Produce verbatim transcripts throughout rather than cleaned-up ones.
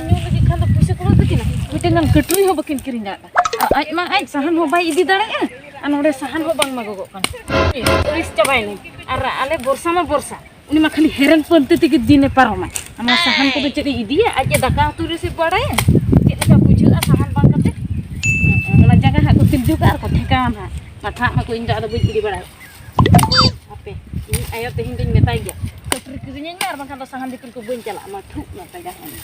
ᱧᱩ ᱞᱟᱹᱜᱤᱫ ᱠᱷᱟᱱ ᱫᱚ ᱯᱩᱭᱥᱟᱹ ᱠᱚ ᱵᱟᱹᱱᱩᱜ ᱛᱟᱹᱠᱤᱱᱟ᱾ ᱢᱤᱫᱴᱮᱱ ᱜᱟᱱ ᱠᱟᱹᱴᱩᱨᱤ ᱦᱚᱸ ᱵᱟᱹᱠᱤᱱ ᱠᱤᱨᱤᱧ ᱫᱟᱲᱮᱭᱟᱜᱼᱟ᱾ ᱟᱨ ᱟᱡ ᱢᱟ ᱟᱡ ᱥᱟᱦᱟᱱ ᱦᱚᱸ ᱵᱟᱭ ᱤᱫᱤ ᱫᱟᱲᱮᱭᱟᱜᱼᱟ, ᱟᱨ ᱱᱚᱰᱮ ᱥᱟᱦᱟᱱ ᱦᱚᱸ ᱵᱟᱝ ᱢᱟᱜᱚᱜᱚᱜ ᱠᱟᱱᱟ᱾ ᱯᱩᱞᱤᱥ ᱪᱟᱵᱟᱭᱮᱱᱟᱹᱧ᱾ ᱟᱨ ᱟᱞᱮ ᱵᱚᱨᱥᱟ ᱢᱟ ᱵᱚᱨᱥᱟ, ᱩᱱᱤ ᱢᱟ ᱠᱷᱟᱹᱞᱤ ᱦᱮᱨᱮᱞ ᱯᱟᱹᱱᱛᱤ ᱛᱮᱜᱮ ᱫᱤᱱᱮ ᱯᱟᱨᱚᱢᱟ᱾ ᱟᱨ ᱱᱚᱣᱟ ᱥᱟᱦᱟᱱ ᱠᱚᱫᱚ ᱪᱮᱫ ᱮ ᱤᱫᱤᱭᱟ? ᱟᱡ ᱮ ᱫᱟᱠᱟ ᱩᱛᱩ ᱨᱮ ᱥᱮ ᱵᱟᱲᱟᱭᱟ ᱪᱮᱫ ᱞᱮᱠᱟ ᱵᱩᱡᱷᱟᱹᱜᱼᱟ ᱥᱟᱦᱟᱱ ᱵᱟᱝ ᱠᱟᱛᱮ? ᱚᱱᱟ ᱡᱟᱭᱜᱟ ᱦᱟᱸᱜ ᱠᱚ ᱥᱤᱨᱡᱟᱹᱣ ᱠᱟᱜᱼᱟ ᱟᱨ ᱠᱚ ᱴᱷᱮᱠᱟᱣᱟ ᱱᱟᱦᱟᱜ᱾ ᱢᱟᱴᱷᱟ ᱢᱟᱠᱚ ᱤᱧ ᱫᱚ ᱟᱫᱚ ᱵᱟᱹᱧ ᱤᱫᱤ ᱵᱟᱲᱟᱭᱟ᱾ ᱦᱟᱯᱮ, ᱤᱧ ᱟᱭᱳ ᱛᱮᱦᱮᱧ ᱫᱚᱧ ᱢᱮᱛᱟᱭ ᱜᱮᱭᱟ, ᱠᱟᱹᱴᱨᱤ ᱠᱤᱨᱤᱧᱟᱹᱧ ᱢᱮ, ᱟᱨ ᱵᱟᱝᱠᱷᱟᱱ ᱫᱚ ᱥᱟᱦᱟᱱ ᱫᱤᱯᱤᱞ ᱠᱚ ᱵᱟᱹᱧ ᱪᱟᱞᱟᱜᱼᱟ᱾ ᱢᱟ ᱛᱷᱩᱜ ᱢᱮ ᱯᱮ ᱡᱟᱦᱟᱸᱭ᱾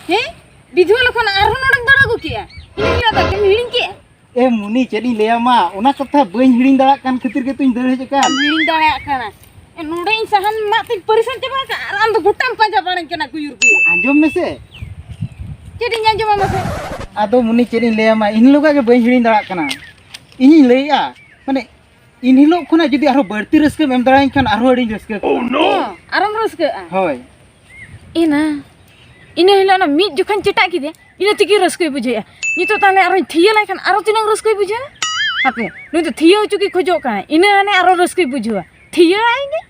ᱦᱮᱸ, ᱵᱤᱫᱷᱩᱣᱟᱹ ᱞᱚᱠᱷᱚᱱ ᱟᱨᱦᱚᱸ ᱱᱚᱰᱮᱢ ᱫᱟᱬᱟ ᱟᱹᱜᱩ ᱠᱮᱜᱼᱟ? ᱤᱧ ᱞᱟᱹᱭ ᱫᱟ ᱠᱟᱹᱢᱤ ᱦᱤᱲᱤᱧ ᱠᱮᱜᱼᱟ? ᱮ ᱢᱩᱱᱤ, ᱪᱮᱫ ᱤᱧ ᱞᱟᱹᱭᱟᱢᱟ, ᱚᱱᱟ ᱠᱟᱛᱷᱟ ᱵᱟᱹᱧ ᱦᱤᱲᱤᱧ ᱫᱟᱲᱮᱭᱟᱜ ᱠᱟᱱ ᱠᱷᱟᱹᱛᱤᱨ ᱜᱮᱛᱚᱧ ᱫᱟᱹᱲ ᱦᱮᱡ ᱟᱠᱟᱱ᱾ ᱦᱤᱲᱤᱧ ᱫᱟᱲᱮᱭᱟᱜ ᱠᱟᱱᱟ᱾ ᱮ, ᱱᱚᱰᱮ ᱤᱧ ᱥᱟᱦᱟᱱ ᱢᱟᱜ ᱛᱤᱧ ᱯᱟᱹᱨᱤᱥᱟᱱ ᱪᱟᱵᱟ ᱟᱠᱟᱫ, ᱟᱨ ᱟᱢ ᱫᱚ ᱜᱚᱴᱟᱢ ᱯᱟᱸᱡᱟ ᱵᱟᱲᱟᱧ ᱠᱟᱱᱟ ᱜᱩᱭᱩᱨ ᱜᱩᱭᱩᱨ᱾ ᱟᱸᱡᱚᱢ ᱢᱮᱥᱮ᱾ ᱪᱮᱫ ᱤᱧ ᱟᱸᱡᱚᱢᱟ ᱢᱟᱥᱮ? ᱟᱫᱚ ᱢᱩᱱᱤ, ᱪᱮᱫ ᱤᱧ ᱞᱟᱹᱭᱟᱢᱟ, ᱤᱧ ᱦᱤᱞᱳᱜᱟᱜ ᱜᱮ ᱵᱟᱹᱧ ᱦᱤᱲᱤᱧ ᱫᱟᱲᱮᱭᱟᱜ ᱠᱟᱱᱟ᱾ ᱤᱧᱤᱧ ᱞᱟᱹᱭᱮᱜᱼᱟ, ᱢᱟᱱᱮ, ᱤᱧ ᱦᱤᱞᱳᱜ ᱠᱷᱚᱱᱟᱜ ᱡᱩᱫᱤ ᱟᱨᱦᱚᱸ ᱵᱟᱹᱲᱛᱤ ᱨᱟᱹᱥᱠᱟᱹᱢ ᱮᱢ ᱫᱟᱲᱮᱭᱟᱹᱧ ᱠᱷᱟᱱ ᱟᱨᱦᱚᱸ ᱟᱹᱰᱤᱧ ᱨᱟᱹᱥᱠᱟᱹ ᱠᱚᱜᱼᱟ᱾ ᱦᱚᱸ, ᱟᱨᱚᱢ ᱨᱟᱹᱥᱠᱟᱹᱜᱼᱟ? ᱦᱳᱭ᱾ ᱮᱱᱟ, ᱤᱱᱟᱹ ᱦᱤᱞᱳᱜ ᱚᱱᱟ ᱢᱤᱫ ᱡᱚᱠᱷᱟᱧ ᱪᱮᱴᱟᱜ ᱠᱮᱫᱮᱭᱟ, ᱤᱱᱟᱹ ᱛᱮᱜᱮ ᱨᱟᱹᱥᱠᱟᱹᱭ ᱵᱩᱡᱷᱟᱹᱣᱮᱫᱼᱟ᱾ ᱱᱤᱛᱚᱜ ᱛᱟᱦᱞᱮ ᱟᱨᱦᱚᱸᱧ ᱛᱷᱤᱭᱟᱹ ᱞᱟᱭ ᱠᱷᱟᱱ ᱟᱨᱚ ᱛᱤᱱᱟᱹᱜ ᱨᱟᱹᱥᱠᱟᱹᱭ ᱵᱩᱡᱷᱟᱹᱣᱟ? ᱦᱟᱯᱮ, ᱱᱩᱭ ᱫᱚ ᱛᱷᱤᱭᱟᱹ ᱦᱚᱪᱚ ᱜᱮ ᱠᱷᱚᱡᱚᱜ ᱠᱟᱱᱟᱭ, ᱤᱱᱟᱹ ᱦᱟᱱᱮ ᱟᱨᱚ ᱨᱟᱹᱥᱠᱟᱹᱭ ᱵᱩᱡᱷᱟᱹᱣᱟ᱾ ᱛᱷᱤᱭᱟᱹ ᱟᱭ ᱜᱮ᱾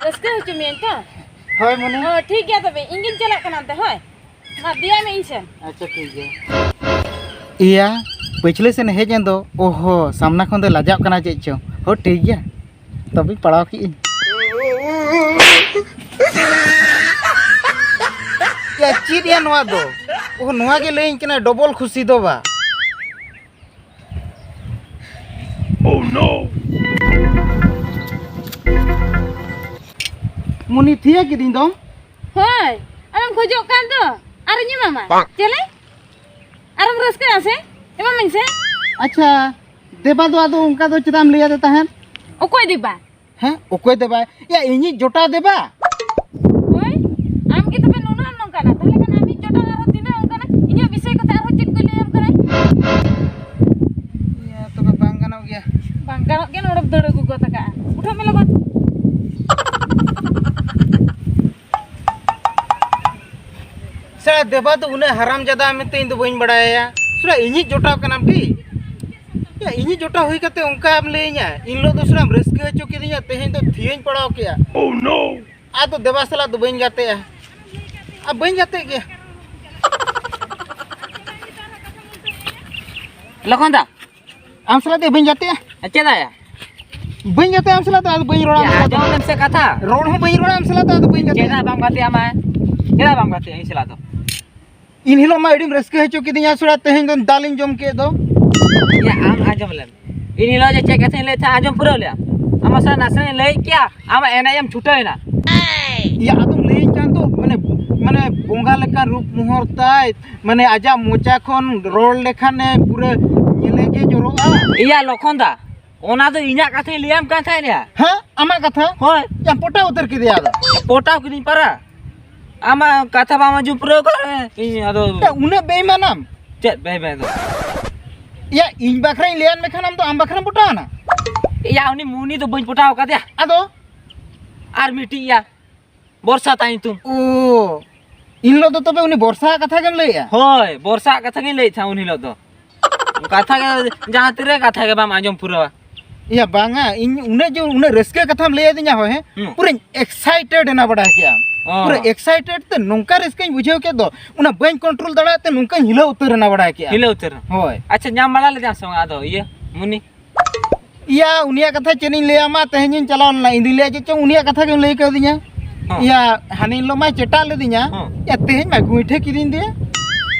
ᱨᱟᱹᱥᱠᱟᱹ ᱦᱚᱪᱚ ᱢᱮᱭᱟᱹᱧ ᱛᱚ? ᱦᱳᱭ, ᱢᱚᱱᱮ᱾ ᱚ, ᱴᱷᱤᱠ ᱜᱮᱭᱟ ᱛᱚᱵᱮ, ᱤᱧ ᱜᱤᱧ ᱪᱟᱞᱟᱜ ᱠᱟᱱᱟ ᱚᱱᱛᱮ, ᱦᱳᱭ᱾ ᱢᱟ, ᱫᱮᱭᱟᱭ ᱢᱮ ᱤᱧ ᱥᱮᱱ᱾ ᱟᱪᱪᱷᱟ, ᱴᱷᱤᱠ ᱜᱮᱭᱟ᱾ ᱤᱭᱟ, ᱯᱟᱹᱪᱷᱞᱟᱹ ᱥᱮᱱ ᱦᱮᱡ ᱮᱱ ᱫᱚ᱾ ᱚᱦᱚ, ᱥᱟᱢᱱᱟ ᱠᱷᱚᱱ ᱫᱚ ᱞᱟᱡᱟᱜ ᱠᱟᱱᱟ ᱪᱮᱫ ᱪᱚ᱾ ᱦᱳ, ᱴᱷᱤᱠ ᱜᱮᱭᱟ, ᱛᱚᱵᱮ ᱯᱟᱲᱟᱣ ᱠᱮᱜ ᱤᱧ᱾ ᱭᱟ, ᱪᱮᱫ ᱭᱟ ᱱᱚᱣᱟ ᱫᱚ? ᱚᱦᱚ, ᱱᱚᱣᱟ ᱜᱮ ᱞᱟᱹᱭᱟᱹᱧ ᱠᱟᱱᱟ ᱰᱚᱵᱚᱞ ᱠᱷᱩᱥᱤ ᱫᱚ ᱵᱟ᱾ Oh no! ᱢᱩᱱᱤ, ᱛᱷᱤᱭᱟᱹ ᱠᱤᱫᱤᱧ ᱫᱚ᱾ ᱦᱳᱭ, ᱟᱢᱮᱢ ᱠᱷᱚᱡᱚᱜ ᱠᱟᱱ ᱫᱚ, ᱟᱨ ᱤᱧ ᱮᱢᱟᱢᱟ᱾ ᱵᱟᱝ᱾ ᱪᱮᱞᱮ? ᱟᱨᱮᱢ ᱨᱟᱹᱥᱠᱟᱹᱜᱼᱟ ᱥᱮ? ᱮᱢᱟᱢᱟᱹᱧ ᱥᱮ? ᱟᱪᱪᱷᱟ, ᱫᱮᱵᱟ ᱫᱚ ᱟᱫᱚ ᱚᱱᱠᱟ ᱫᱚ ᱪᱮᱫᱟᱜ ᱮᱢ ᱞᱟᱹᱭ ᱟᱫᱮ ᱛᱟᱦᱮᱸᱫ? ᱚᱠᱚᱭ ᱫᱮᱵᱟ? ᱦᱮᱸ, ᱚᱠᱚᱭ ᱫᱮᱵᱟ? ᱭᱟ, ᱤᱧᱤᱡ ᱡᱚᱴᱟᱣ ᱫᱮᱵᱟ᱾ ᱦᱳᱭ, ᱟᱢ ᱜᱮ ᱛᱚᱵᱮ ᱱᱩᱱᱟᱹᱜ ᱮᱢ ᱱᱚᱝᱠᱟᱱᱟ᱾ ᱛᱟᱦᱞᱮ ᱠᱷᱟᱱ ᱟᱢᱤᱡ ᱡᱚᱴᱟᱣ ᱟᱨᱦᱚᱸ ᱛᱤᱱᱟᱹᱜ ᱚᱱᱠᱟᱱᱟ? ᱤᱧᱟᱹᱜ ᱵᱤᱥᱚᱭ ᱠᱚᱛᱮ ᱟᱨᱦᱚᱸ ᱪᱮᱫ ᱠᱚᱭ ᱞᱟᱹᱭᱟᱢ ᱠᱟᱱᱟᱭ? ᱭᱟ, ᱛᱚᱵᱮ ᱵᱟᱝ ᱜᱟᱱᱚᱜ ᱜᱮᱭᱟ᱾ ᱵᱟᱝ ᱜᱟᱱᱚᱜ ᱜᱮᱭᱟ, ᱱᱚᱰᱮᱢ ᱫᱟᱹᱲ ᱟᱹᱜᱩ ᱜᱚᱫ ᱟᱠᱟᱜᱼᱟ᱾ ᱩᱰᱷᱟᱹᱜ ᱢᱮ ᱞᱚᱜᱚᱱ᱾ ᱥᱟᱞᱟ ᱫᱮᱵᱟ ᱫᱚ ᱩᱱᱟᱹᱜ ᱦᱟᱨᱟᱢ ᱡᱟᱫᱟ ᱢᱮᱱᱛᱮ ᱤᱧ ᱫᱚ ᱵᱟᱹᱧ ᱵᱟᱲᱟᱭᱟ᱾ ᱥᱩᱨᱟ, ᱤᱧᱤᱡ ᱡᱚᱴᱟᱣ ᱠᱟᱱᱟᱢ ᱠᱤ? ᱭᱟ, ᱤᱧᱤᱡ ᱡᱚᱴᱟᱣ ᱦᱩᱭ ᱠᱟᱛᱮ ᱚᱱᱠᱟᱢ ᱞᱟᱹᱭᱟᱹᱧᱟ? ᱤᱱ ᱦᱤᱞᱳᱜ ᱫᱚ ᱥᱩᱨᱟᱢ ᱨᱟᱹᱥᱠᱟᱹ ᱦᱚᱪᱚ ᱠᱤᱫᱤᱧᱟ, ᱛᱮᱦᱮᱧ ᱫᱚ ᱛᱷᱤᱭᱟᱹᱧ ᱯᱟᱲᱟᱣ ᱠᱮᱜᱼᱟ᱾ ᱟᱫᱚ ᱫᱮᱵᱟ ᱥᱟᱞᱟᱜ ᱫᱚ ᱵᱟᱹᱧ ᱜᱟᱛᱮᱜᱼᱟ᱾ ᱟᱨ ᱵᱟᱹᱧ ᱜᱟᱛᱮᱜ ᱜᱮᱭᱟ᱾ ᱞᱚᱠᱷᱚᱱ ᱫᱟ, ᱟᱢ ᱥᱟᱞᱟᱜ ᱫᱚ ᱵᱟᱹᱧ ᱜᱟᱛᱮᱜᱼᱟ᱾ ᱪᱮᱫᱟᱜ ᱭᱟ? ᱵᱟᱹᱧ ᱜᱟᱛᱮᱜᱼᱟ ᱟᱢ ᱥᱟᱞᱟᱜ ᱫᱚ, ᱟᱫᱚ ᱵᱟᱹᱧ ᱨᱚᱲᱟ ᱟᱢ ᱥᱟᱞᱟᱜ ᱫᱚ᱾ ᱟᱸᱡᱚᱢ ᱞᱮᱢ ᱥᱮ ᱠᱟᱛᱷᱟ᱾ ᱨᱚᱲ ᱦᱚᱸ ᱵᱟᱹᱧ ᱨᱚᱲᱟ ᱟᱢ ᱥᱟᱞᱟᱜ ᱫᱚ, ᱟᱫᱚ ᱵᱟᱹᱧ ᱜᱟᱛᱮᱜᱼᱟ᱾ ᱪᱮᱫᱟᱜ ᱵᱟᱢ ᱜᱟᱛᱮᱜᱼᱟ ᱟᱢ? ᱪᱮᱫᱟᱜ ᱵᱟᱢ ᱜᱟᱛᱮᱜᱼᱟ ᱤᱧ ᱥᱟᱞᱟᱜ ᱫᱚ? ᱤᱱ ᱦᱤᱞᱳᱜ ᱢᱟ ᱟᱹᱰᱤᱢ ᱨᱟᱹᱥᱠᱟᱹ ᱦᱚᱪᱚ ᱠᱤᱫᱤᱧᱟ ᱥᱩᱨᱟ, ᱛᱮᱦᱮᱧ ᱫᱚ ᱫᱟᱞᱤᱧ ᱡᱚᱢ ᱠᱮᱫ ᱫᱚ᱾ ᱭᱟ, ᱟᱢ ᱟᱸᱡᱚᱢ ᱞᱮᱢ᱾ ᱤᱱ ᱦᱤᱞᱳᱜ ᱡᱮ ᱪᱮᱫ ᱠᱟᱛᱷᱟᱧ ᱞᱟᱹᱭᱮᱫ ᱛᱟᱦᱮᱸᱫ, ᱟᱸᱡᱚᱢ ᱯᱩᱨᱟᱹᱣ ᱞᱮᱭᱟ? ᱟᱢ ᱥᱟᱞᱟᱜ ᱱᱟᱥᱮᱧ ᱞᱟᱹᱭ ᱠᱮᱭᱟ, ᱟᱢ ᱮᱱᱮᱡ ᱮᱢ ᱪᱷᱩᱴᱟᱹᱣ ᱮᱱᱟ᱾ ᱭᱟ, ᱟᱫᱚᱢ ᱞᱟᱹᱭᱟᱹᱧ ᱠᱷᱟᱱ ᱫᱚ, ᱢᱟᱱᱮ, ᱢᱟᱱᱮ ᱵᱚᱸᱜᱟ ᱞᱮᱠᱟᱱ ᱨᱩᱯ ᱢᱚᱦᱚᱨ ᱛᱟᱭ, ᱢᱟᱱᱮ ᱟᱡᱟᱜ ᱢᱚᱪᱟ ᱠᱷᱚᱱ ᱨᱚᱲ ᱞᱮᱠᱷᱟᱱᱮ ᱯᱩᱨᱟᱹ ᱧᱮᱞᱮ ᱜᱮ ᱡᱚᱨᱚᱜᱼᱟ᱾ ᱤᱭᱟ ᱞᱚᱠᱷᱚᱱ ᱫᱟ, ᱚᱱᱟ ᱫᱚ ᱤᱧᱟᱹᱜ ᱠᱟᱛᱷᱟᱧ ᱞᱟᱹᱭᱟᱢ ᱠᱟᱱ ᱛᱟᱦᱮᱸᱫ ᱭᱟ᱾ ᱦᱮᱸ, ᱟᱢᱟᱜ ᱠᱟᱛᱷᱟ? ᱦᱳᱭ᱾ ᱭᱟ, ᱯᱚᱴᱟᱣ ᱩᱛᱟᱹᱨ ᱠᱮᱫᱮᱭᱟ ᱟᱫᱚ᱾ ᱯᱚᱴᱟᱣ ᱠᱤᱫᱤᱧ ᱯᱟᱨᱟ᱾ ᱟᱢᱟᱜ ᱠᱟᱛᱷᱟ ᱵᱟᱢ ᱟᱸᱡᱚᱢ ᱯᱩᱨᱟᱹᱣ ᱠᱟᱜ ᱤᱧ ᱟᱫᱚ᱾ ᱭᱟ, ᱩᱱᱟᱹᱜ ᱵᱮᱭᱤᱢᱟᱱᱟᱢ? ᱪᱮᱫ ᱵᱮᱭᱤᱢᱟᱱ ᱫᱚ? ᱭᱟ, ᱤᱧ ᱵᱟᱠᱷᱨᱟᱧ ᱞᱟᱹᱭᱟᱫ ᱢᱮᱠᱷᱟᱱ ᱟᱢ ᱫᱚ ᱟᱢ ᱵᱟᱠᱷᱨᱟᱢ ᱯᱚᱴᱟᱣ ᱮᱱᱟ? ᱭᱟ, ᱩᱱᱤ ᱢᱩᱱᱤ ᱫᱚ ᱵᱟᱹᱧ ᱯᱚᱴᱟᱣ ᱠᱟᱫᱮᱭᱟ᱾ ᱟᱫᱚ? ᱟᱨ ᱢᱤᱫᱴᱤᱡ ᱭᱟ, ᱵᱚᱨᱥᱟ ᱛᱟᱭ ᱧᱩᱛᱩᱢ᱾ ᱳ, ᱤᱱ ᱦᱤᱞᱳᱜ ᱫᱚ ᱛᱚᱵᱮ ᱩᱱᱤ ᱵᱚᱨᱥᱟ ᱠᱟᱛᱷᱟ ᱜᱮᱢ ᱞᱟᱹᱭᱮᱜᱼᱟ? ᱦᱳᱭ, ᱵᱚᱨᱥᱟ ᱠᱟᱛᱷᱟ ᱜᱤᱧ ᱞᱟᱹᱭᱮᱫ ᱛᱟᱦᱮᱸᱫ ᱩᱱ ᱦᱤᱞᱳᱜ ᱫᱚ᱾ ᱠᱟᱛᱷᱟ ᱜᱮ, ᱡᱟᱦᱟᱸ ᱛᱤᱨᱮ ᱠᱟᱛᱷᱟ ᱜᱮ ᱵᱟᱢ ᱟᱸᱡᱚᱢ ᱯᱩᱨᱟᱹᱣᱟ᱾ ᱭᱟ ᱵᱟᱝᱟ, ᱤᱧ ᱩᱱᱟᱹᱜ ᱡᱳᱨ, ᱩᱱᱟᱹᱜ ᱨᱟᱹᱥᱠᱟᱹ ᱠᱟᱛᱷᱟᱢ ᱞᱟᱹᱭ ᱟᱹᱫᱤᱧᱟ, ᱦᱳᱭ, ᱦᱮᱸ? ᱦᱩᱸ᱾ ᱯᱩᱨᱟᱹᱧ excited ᱮᱱᱟ, ᱵᱟᱰᱟᱭ ᱠᱮᱜᱼᱟᱢ᱾ ᱚ᱾ ᱯᱩᱨᱟᱹ excited ᱛᱮ ᱱᱚᱝᱠᱟ ᱨᱟᱹᱥᱠᱟᱹᱧ ᱵᱩᱡᱷᱟᱹᱣ ᱠᱮᱫ ᱫᱚ, ᱚᱱᱟ ᱵᱟᱹᱧ control ᱫᱟᱲᱮᱭᱟᱜ ᱛᱮ ᱱᱚᱝᱠᱟᱧ ᱦᱤᱞᱟᱹᱣ ᱩᱛᱟᱹᱨ ᱮᱱᱟ, ᱵᱟᱰᱟᱭ ᱠᱮᱜᱼᱟᱢ᱾ ᱦᱤᱞᱟᱹᱣ ᱩᱛᱟᱹᱨ᱾ ᱦᱳᱭ᱾ ᱟᱪᱪᱷᱟ, ᱧᱟᱢ ᱵᱟᱲᱟ ᱞᱮᱫᱟᱢ ᱥᱮ ᱵᱟᱝ ᱟᱫᱚ ᱤᱭᱟᱹ, ᱢᱩᱱᱤ? ᱤᱭᱟ, ᱩᱱᱤᱭᱟᱜ ᱠᱟᱛᱷᱟ ᱪᱮᱫ ᱤᱧ ᱞᱟᱹᱭᱟᱢᱟ, ᱛᱮᱦᱮᱧ ᱤᱧ ᱪᱟᱞᱟᱣ ᱞᱮᱱᱟ, ᱤᱧ ᱫᱩᱧ ᱞᱟᱹᱭᱟ ᱪᱮᱫ ᱪᱚᱝ, ᱩᱱᱤᱭᱟᱜ ᱠᱟᱛᱷᱟ ᱜᱮᱢ ᱞᱟᱹᱭ ᱠᱟᱣᱫᱤᱧᱟ᱾ ᱦᱚᱸ᱾ ᱤᱭᱟ, ᱦᱟᱱᱮ ᱦᱤᱞᱳᱜ ᱢᱟᱭ ᱪᱮᱴᱟᱜ ᱞᱤᱫᱤᱧᱟ᱾ ᱦᱚᱸ᱾ ᱭᱟ, ᱛᱮᱦᱮᱧ ᱢᱟ ᱜᱩᱸᱭᱴᱷᱟᱹ ᱠᱤᱫᱤᱧ ᱫᱚᱭᱟ᱾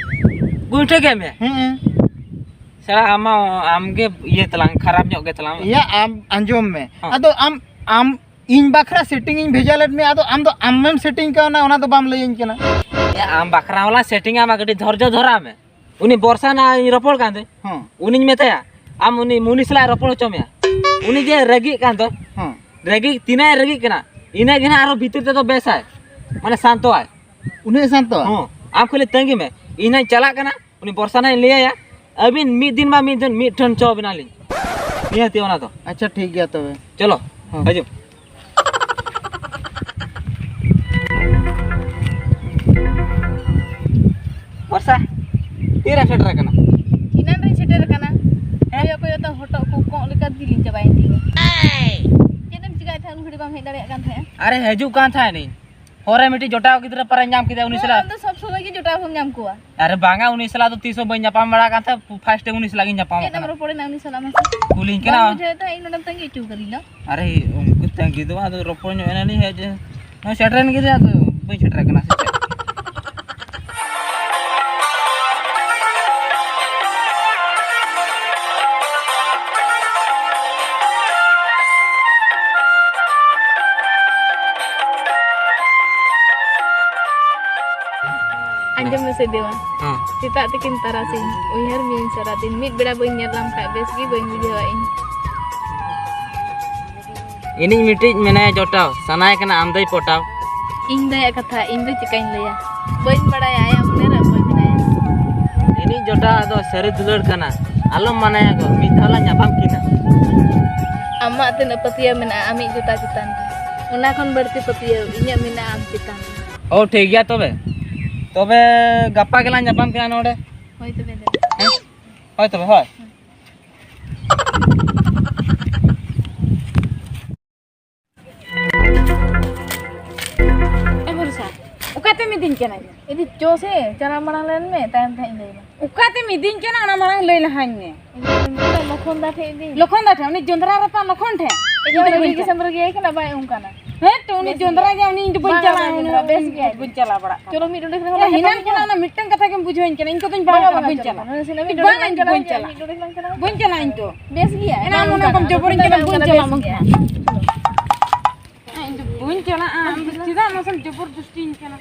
ᱜᱩᱸᱭᱴᱷᱟᱹ ᱠᱮᱫ ᱢᱮᱭᱟ? ᱦᱮᱸ᱾ ᱥᱟᱞᱟ, ᱟᱢ ᱢᱟ, ᱟᱢ ᱜᱮ ᱤᱭᱟᱹ ᱛᱟᱞᱟᱝ, ᱠᱷᱟᱨᱟᱯ ᱧᱚᱜ ᱜᱮ ᱛᱟᱞᱟᱝ᱾ ᱤᱭᱟ, ᱟᱢ ᱟᱸᱡᱚᱢ ᱢᱮ᱾ ᱦᱚᱸ᱾ ᱟᱫᱚ ᱟᱢ, ᱟᱢ ᱤᱧ ᱵᱟᱠᱷᱨᱟ setting ᱤᱧ ᱵᱷᱮᱡᱟ ᱞᱮᱫ ᱢᱮᱭᱟ, ᱟᱫᱚ ᱟᱢ ᱫᱚ ᱟᱢᱮᱢ setting ᱠᱟᱣᱱᱟ, ᱚᱱᱟ ᱫᱚ ᱵᱟᱢ ᱞᱟᱹᱭᱟᱹᱧ ᱠᱟᱱᱟ᱾ ᱭᱟ, ᱟᱢ ᱵᱟᱠᱷᱨᱟ ᱦᱚᱸᱞᱟᱝ setting ᱟᱢᱟ, ᱠᱟᱹᱴᱤᱡ ᱫᱷᱳᱨᱡᱚ ᱫᱷᱚᱨᱟᱣ ᱢᱮ᱾ ᱩᱱᱤ ᱵᱚᱨᱥᱟ ᱱᱟ ᱤᱧ ᱨᱚᱯᱚᱲ ᱠᱟᱱ ᱛᱮ, ᱦᱚᱸ᱾ ᱩᱱᱤᱧ ᱢᱮᱛᱟᱭᱟ, ᱟᱢ ᱩᱱᱤ ᱢᱩᱱᱤ ᱥᱟᱞᱟᱜ ᱨᱚᱯᱚᱲ ᱦᱚᱪᱚ ᱢᱮᱭᱟ᱾ ᱩᱱᱤ ᱡᱮ ᱨᱟᱹᱜᱤᱜ ᱠᱟᱱ ᱫᱚ, ᱦᱚᱸ᱾ ᱨᱟᱹᱜᱤ ᱛᱤᱱᱟᱹᱜ ᱮ ᱨᱟᱹᱜᱤᱜ ᱠᱟᱱᱟ, ᱤᱱᱟᱹᱜ ᱜᱮ ᱱᱟᱦᱟᱜ ᱟᱨᱚ ᱵᱷᱤᱛᱤᱨ ᱛᱮᱫᱚ ᱵᱮᱥᱟᱭ, ᱢᱟᱱᱮ ᱥᱟᱱᱛᱚᱣᱟᱭ᱾ ᱩᱱᱟᱹᱜ ᱮ ᱥᱟᱱᱛᱚᱣᱟ? ᱦᱚᱸ, ᱟᱢ ᱠᱷᱟᱹᱞᱤ ᱛᱟᱺᱜᱤ ᱢᱮ, ᱤᱧ ᱦᱟᱸᱜ ᱪᱟᱞᱟᱜ ᱠᱟᱱᱟ, ᱩᱱᱤ ᱵᱚᱨᱥᱟ ᱱᱟᱦᱟᱜ ᱤᱧ ᱞᱟᱹᱭᱟᱭᱟ, ᱟᱹᱵᱤᱱ ᱢᱤᱫ ᱫᱤᱱ ᱵᱟ ᱢᱤᱫ ᱫᱤᱱ ᱢᱤᱫ ᱴᱷᱮᱱ ᱪᱚ ᱵᱮᱱᱟᱞᱤᱧ᱾ ᱱᱤᱦᱟᱹᱛᱤ ᱚᱱᱟ ᱫᱚ᱾ ᱟᱪᱪᱷᱟ, ᱴᱷᱤᱠ ᱜᱮᱭᱟ ᱛᱚᱵᱮ᱾ ᱪᱚᱞᱚ, ᱦᱚᱸ᱾ ᱦᱤᱡᱩᱜ᱾ ᱵᱚᱨᱥᱟ, ᱛᱤᱨᱮ ᱥᱮᱴᱮᱨ ᱟᱠᱟᱱᱟ? ᱟᱨᱮ, ᱦᱤᱡᱩᱜ ᱠᱟᱱ ᱛᱟᱦᱮᱸᱱᱤᱧ, ᱦᱚᱨ ᱨᱮ ᱢᱤᱫᱴᱤᱡ ᱡᱚᱴᱟᱣ ᱜᱤᱫᱽᱨᱟᱹ ᱯᱟᱨᱮ ᱧᱟᱢ ᱠᱮᱫᱮᱭᱟ, ᱩᱱᱤ ᱦᱮᱸ, ᱥᱟᱞᱟᱜ᱾ ᱟᱢ ᱫᱚ ᱥᱚᱵ ᱥᱚᱢᱚᱭ ᱜᱮ ᱡᱚᱴᱟᱣ ᱠᱚᱢ ᱧᱟᱢ ᱠᱚᱣᱟ᱾ ᱟᱨᱮ ᱵᱟᱝᱟ, ᱩᱱᱤ ᱥᱟᱞᱟᱜ ᱫᱚ ᱛᱤᱥ ᱦᱚᱸ ᱵᱟᱹᱧ ᱧᱟᱯᱟᱢ ᱵᱟᱲᱟ ᱟᱠᱟᱱ ᱛᱟᱦᱮᱸᱫ, first time ᱩᱱᱤ ᱥᱟᱞᱟᱜ ᱜᱤᱧ ᱧᱟᱯᱟᱢ ᱪᱮᱫ ᱮᱢ ᱟᱠᱟᱱᱟ᱾ ᱨᱚᱯᱚᱲᱮᱱᱟ ᱩᱱᱤ ᱥᱟᱞᱟᱜ ᱢᱟᱥᱮ? ᱠᱩᱞᱤᱧ ᱠᱟᱱᱟ᱾ ᱵᱟᱢ ᱵᱩᱡᱷᱟᱹᱣᱮᱫ ᱛᱟᱦᱮᱸᱫ, ᱤᱧ ᱱᱚᱰᱮᱢ ᱛᱟᱺᱜᱤ ᱦᱚᱪᱚ ᱠᱟᱫᱤᱧ ᱫᱚ᱾ ᱟᱨᱮ, ᱩᱱᱠᱩ ᱛᱟᱺᱜᱤ ᱫᱚ ᱵᱟᱝ, ᱟᱫᱚ ᱨᱚᱯᱚᱲ ᱧᱚᱜ ᱮᱱᱟᱞᱤᱧ, ᱦᱮᱡ ᱡᱮ ᱱᱚᱜᱼᱚᱭ ᱥᱮᱴᱮᱨᱮᱱ ᱜᱮ, ᱟᱫᱚ ᱵᱟᱹᱧ ᱥᱮᱴᱮᱨ ᱟᱠᱟᱱᱟ ᱥᱮ ᱪᱮᱫ? ᱟᱸᱡᱚᱢ ᱢᱮᱥᱮ ᱫᱮᱣᱟ᱾ ᱦᱮᱸ᱾ ᱥᱮᱛᱟᱜ ᱛᱤᱠᱤᱱ ᱛᱟᱨᱟᱥᱤᱧ ᱩᱭᱦᱟᱹᱨ ᱢᱤᱭᱟᱹᱧ ᱥᱟᱨᱟᱫᱤᱱ, ᱢᱤᱫ ᱵᱮᱲᱟ ᱵᱟᱹᱧ ᱧᱮᱞ ᱞᱟᱢ ᱠᱷᱟᱡ ᱵᱮᱥ ᱜᱮ ᱵᱟᱹᱧ ᱵᱩᱡᱷᱟᱹᱣᱟ ᱤᱧ᱾ ᱤᱧᱤᱡ ᱢᱤᱫᱴᱤᱡ ᱢᱮᱱᱟᱭᱟ ᱡᱚᱴᱟᱣ, ᱥᱟᱱᱟᱭᱮ ᱠᱟᱱᱟ ᱟᱢ ᱫᱚᱭ ᱯᱚᱴᱟᱣ᱾ ᱤᱧ ᱫᱚᱭᱟᱜ ᱠᱟᱛᱷᱟ ᱤᱧ ᱫᱚ ᱪᱤᱠᱟᱹᱧ ᱞᱟᱹᱭᱟ, ᱵᱟᱹᱧ ᱵᱟᱲᱟᱭᱟ ᱟᱭᱟᱜ ᱢᱚᱱᱮ ᱨᱮ ᱚᱠᱚᱭ ᱢᱮᱱᱟᱭᱟ᱾ ᱤᱧᱤᱡ ᱡᱚᱴᱟᱣ ᱫᱚ ᱥᱟᱹᱨᱤ ᱫᱩᱞᱟᱹᱲ ᱠᱟᱱᱟ, ᱟᱞᱚᱢ ᱢᱟᱱᱟᱭᱟ ᱜᱚ, ᱢᱤᱫ ᱫᱷᱟᱣ ᱞᱟᱝ ᱧᱟᱯᱟᱢ ᱠᱤᱱᱟ᱾ ᱟᱢᱟᱜ ᱛᱤᱱᱟᱹᱜ ᱯᱟᱹᱛᱭᱟᱹᱣ ᱢᱮᱱᱟᱜᱼᱟ ᱟᱢᱤᱡ ᱡᱚᱴᱟᱣ ᱪᱮᱛᱟᱱ ᱨᱮ, ᱚᱱᱟ ᱠᱷᱚᱱ ᱵᱟᱹᱲᱛᱤ ᱯᱟᱹᱛᱭᱟᱹᱣ ᱤᱧᱟᱹᱜ ᱢᱮᱱᱟᱜᱼᱟ ᱟᱢ ᱪᱮᱛᱟᱱ ᱨᱮ᱾ ᱦᱳ, ᱴᱷᱤᱠ ᱜᱮᱭᱟ ᱛᱚᱵᱮ, ᱛᱚᱵᱮ ᱜᱟᱯᱟ ᱜᱮᱞᱟᱝ ᱧᱟᱯᱟᱢ ᱠᱟᱱᱟ ᱱᱚᱰᱮ᱾ ᱦᱳᱭ ᱛᱚᱵᱮ ᱫᱮ᱾ ᱦᱮᱸ? ᱦᱳᱭ ᱛᱚᱵᱮ, ᱦᱳᱭ᱾ ᱮ ᱵᱷᱚᱨᱥᱟ, ᱚᱠᱟᱛᱮᱢ ᱤᱫᱤᱧ ᱠᱟᱱᱟ? ᱤᱫᱤ ᱪᱚ ᱥᱮ, ᱪᱟᱞᱟᱣ ᱢᱟᱲᱟᱝ ᱞᱮᱱ ᱢᱮ, ᱛᱟᱭᱚᱢ ᱛᱮ ᱦᱟᱸᱜ ᱤᱧ ᱞᱟᱹᱭ ᱟᱢᱟ᱾ ᱚᱠᱟᱛᱮᱢ ᱤᱫᱤᱧ ᱠᱟᱱᱟ, ᱚᱱᱟ ᱢᱟᱲᱟᱝ ᱞᱟᱹᱭ ᱞᱟᱦᱟᱧ ᱢᱮ᱾ ᱤᱫᱤ ᱞᱮᱱ ᱢᱮ, ᱞᱚᱠᱷᱚᱱ ᱫᱟ ᱴᱷᱮᱡ ᱤᱫᱤ᱾ ᱞᱚᱠᱷᱚᱱ ᱫᱟ ᱴᱷᱮᱱ, ᱩᱱᱤ ᱡᱚᱸᱫᱽᱨᱟ ᱨᱟᱯᱟᱜ ᱞᱚᱠᱷᱚᱱ ᱴᱷᱮᱱ? ᱤᱧ ᱤᱫᱤ ᱫᱚ ᱵᱟᱹᱧ ᱵᱟᱹᱜᱤ ᱪᱟᱞᱟᱜᱼᱟ᱾ ᱥᱮᱸᱫᱽᱨᱟ ᱜᱮᱭᱟᱭ ᱠᱟᱱᱟ, ᱵᱟᱭ ᱮᱢ ᱠᱟᱱᱟ᱾ ᱦᱮᱸ ᱛᱚ, ᱩᱱᱤ ᱵᱮᱥ ᱡᱚᱸᱫᱽᱨᱟ ᱜᱮᱭᱟ᱾ ᱜᱮ, ᱩᱱᱤ ᱤᱧ ᱫᱚ ᱵᱟᱹᱧ ᱵᱟᱝᱟ, ᱪᱟᱞᱟᱜᱼᱟ, ᱵᱟᱝᱟ, ᱩᱱᱤ ᱡᱚᱸᱫᱽᱨᱟ, ᱵᱮᱥ ᱜᱮᱭᱟ᱾ ᱵᱟᱹᱧ ᱪᱟᱞᱟᱣ ᱵᱟᱲᱟᱜ ᱠᱟᱱᱟ᱾ ᱪᱚᱞᱚ, ᱢᱤᱫ ᱰᱚᱸᱰᱮᱠ ᱞᱟᱝ ᱮ, ᱦᱮᱱᱟᱝ ᱵᱟᱜᱟᱣᱟ, ᱠᱷᱚᱱᱟᱜ ᱪᱚᱞᱚ᱾ ᱚᱱᱟ ᱢᱤᱫᱴᱟᱝ ᱠᱟᱛᱷᱟ ᱜᱮᱢ ᱵᱩᱡᱷᱟᱹᱣᱟᱹᱧ ᱠᱟᱱᱟ, ᱤᱧ ᱠᱚᱫᱚᱧ ᱵᱟᱝᱟ, ᱵᱟᱝᱟ, ᱵᱟᱝᱟ, ᱵᱟᱹᱧ ᱪᱚᱞᱚ᱾ ᱪᱟᱞᱟᱜᱼᱟ᱾ ᱱᱟᱥᱮᱱᱟᱜ ᱢᱤᱫ ᱵᱟᱝᱟ, ᱰᱚᱸᱰᱮᱠ ᱤᱧ ᱞᱟᱝ ᱫᱚ ᱵᱟᱹᱧ ᱪᱟᱞᱟᱜᱼᱟ᱾ ᱪᱟᱞᱟᱜᱼᱟ᱾ ᱢᱤᱫ ᱰᱚᱸᱰᱮᱠ ᱞᱟᱝ ᱪᱟᱞᱟᱜᱼᱟ᱾ ᱵᱟᱹᱧ ᱪᱟᱞᱟᱜᱼᱟ ᱤᱧ ᱫᱚ᱾ ᱵᱮᱥ ᱜᱮᱭᱟ᱾ ᱮᱱᱟᱝ ᱵᱟᱝ ᱚᱱᱟ ᱠᱚᱢ ᱚᱱᱠᱟᱱᱟ, ᱡᱚᱵᱚᱨᱤᱧ ᱠᱟᱱᱟ, ᱵᱟᱹᱧ ᱵᱮᱥ ᱪᱟᱞᱟᱜᱼᱟ ᱜᱮᱭᱟ᱾ ᱢᱮᱱᱠᱷᱟᱱ᱾ ᱪᱚᱞᱚ᱾ ᱤᱧ ᱫᱚ ᱵᱟᱹᱧ ᱪᱟᱞᱟᱜᱼᱟ, ᱟᱢ ᱫᱚ ᱪᱮᱫᱟᱜ ᱱᱟᱥᱮᱢ ᱡᱚᱵᱚᱨ ᱡᱚᱥᱛᱤᱧ ᱠᱟᱱᱟ?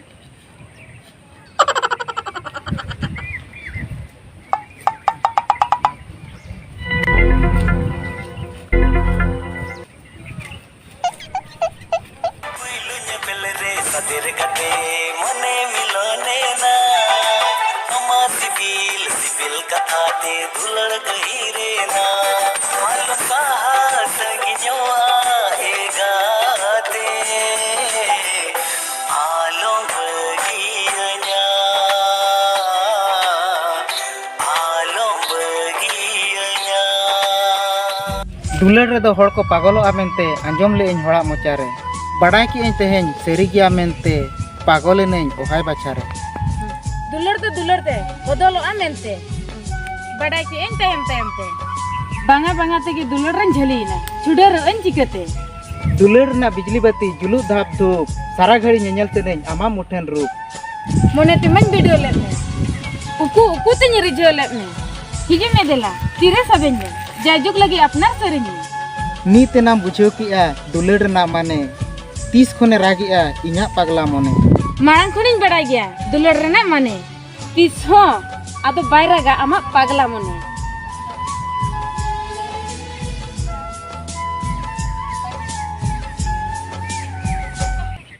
ᱯᱩᱭᱞᱩ ᱧᱮᱯᱮᱞ ᱨᱮ ᱥᱟᱫᱮᱨ ᱠᱟᱛᱮ ᱢᱚᱱᱮ ᱢᱤᱞᱚᱱᱮᱱᱟ, ᱟᱢᱟᱜ ᱥᱤᱵᱤᱞ ᱥᱤᱵᱤᱞ ᱠᱟᱛᱷᱟ ᱛᱮ ᱫᱩᱞᱟᱹᱲ ᱜᱟᱹᱦᱤᱨᱮᱱᱟ᱾ ᱟᱞᱚᱢ ᱥᱟᱦᱟ ᱥᱟᱺᱜᱤᱧᱚᱜᱼᱟ ᱮ ᱜᱟᱛᱮ, ᱟᱞᱚᱢ ᱵᱟᱹᱜᱤᱭᱟᱹᱧᱟ, ᱟᱞᱚᱢ ᱵᱟᱹᱜᱤᱭᱟᱹᱧᱟ᱾ ᱫᱩᱞᱟᱹᱲ ᱨᱮᱫᱚ ᱦᱚᱲ ᱠᱚ ᱯᱟᱜᱚᱞᱚᱜᱼᱟ ᱢᱮᱱᱛᱮ ᱟᱸᱡᱚᱢ ᱞᱮᱜᱼᱟᱹᱧ ᱦᱚᱲᱟᱜ ᱢᱚᱪᱟᱨᱮ᱾ ᱵᱟᱰᱟᱭ ᱠᱮᱜᱼᱟᱹᱧ ᱛᱮᱦᱮᱧ ᱥᱟᱹᱨᱤ ᱜᱮᱭᱟ ᱢᱮᱱᱛᱮ, ᱯᱟᱜᱚᱞ ᱮᱱᱟᱹᱧ ᱚᱦᱟᱭ ᱵᱟᱪᱷᱟ ᱨᱮ᱾ ᱫᱩᱞᱟᱹᱲ ᱫᱚ ᱫᱩᱞᱟᱹᱲ ᱛᱮ ᱵᱚᱫᱚᱞᱚᱜᱼᱟ ᱢᱮᱱᱛᱮ, ᱵᱟᱰᱟᱭ ᱠᱮᱜᱼᱟᱹᱧ ᱛᱟᱭᱚᱢ ᱛᱟᱭᱚᱢ ᱛᱮ᱾ ᱵᱟᱝᱟ ᱵᱟᱝᱟ ᱛᱮᱜᱮ ᱫᱩᱞᱟᱹᱲ ᱨᱮᱧ ᱡᱷᱟᱹᱞᱤᱭᱮᱱᱟ, ᱪᱷᱩᱰᱟᱹᱨᱚᱜ ᱟᱹᱧ ᱪᱤᱠᱟᱹᱛᱮ? ᱫᱩᱞᱟᱹᱲ ᱨᱮᱱᱟᱜ ᱵᱤᱡᱽᱞᱤ ᱵᱟᱹᱛᱤ ᱡᱩᱞᱩᱜ ᱫᱷᱟᱯ ᱫᱷᱩᱯ, ᱥᱟᱨᱟ ᱜᱷᱟᱹᱲᱤ ᱧᱮᱧᱮᱞ ᱛᱮᱱᱟᱹᱧ ᱟᱢᱟᱜ ᱢᱩᱴᱷᱟᱹᱱ ᱨᱩᱯ᱾ ᱢᱚᱱᱮ ᱛᱮᱢᱟᱧ ᱵᱤᱰᱟᱹᱣ ᱞᱮᱫ ᱢᱮ, ᱩᱠᱩ ᱩᱠᱩ ᱛᱮᱧ ᱨᱤᱡᱷᱟᱹᱣ ᱞᱮᱫ ᱢᱮ᱾ ᱦᱤᱡᱩᱜ ᱢᱮ ᱫᱮᱞᱟ, ᱛᱤᱨᱮ ᱥᱟᱵᱮᱧ ᱢᱮ, ᱡᱟᱭᱡᱩᱜᱽ ᱞᱟᱹᱜᱤᱫ ᱟᱯᱱᱟᱨ ᱥᱮᱨᱮᱧ ᱢᱮ᱾ ᱱᱤᱛ ᱮᱱᱟᱢ ᱵᱩᱡᱷᱟᱹᱣ ᱠᱮᱜᱼᱟ ᱫᱩᱞᱟᱹᱲ ᱨᱮᱱᱟᱜ ᱢᱟᱱᱮ, ᱛᱤᱥ ᱠᱷᱚᱱᱮ ᱨᱟᱜᱮᱜᱼᱟ ᱤᱧᱟᱹᱜ ᱯᱟᱜᱽᱞᱟ ᱢᱚᱱᱮ᱾ ᱢᱟᱲᱟᱝ ᱠᱷᱚᱱᱤᱧ ᱵᱟᱲᱟᱭ ᱜᱮᱭᱟ ᱫᱩᱞᱟᱹᱲ ᱨᱮᱱᱟᱜ ᱢᱟᱱᱮ, ᱛᱤᱥ ᱦᱚᱸ ᱟᱫᱚ ᱵᱟᱭ ᱨᱟᱜᱟ ᱟᱢᱟᱜ ᱯᱟᱜᱽᱞᱟ ᱢᱚᱱᱮ᱾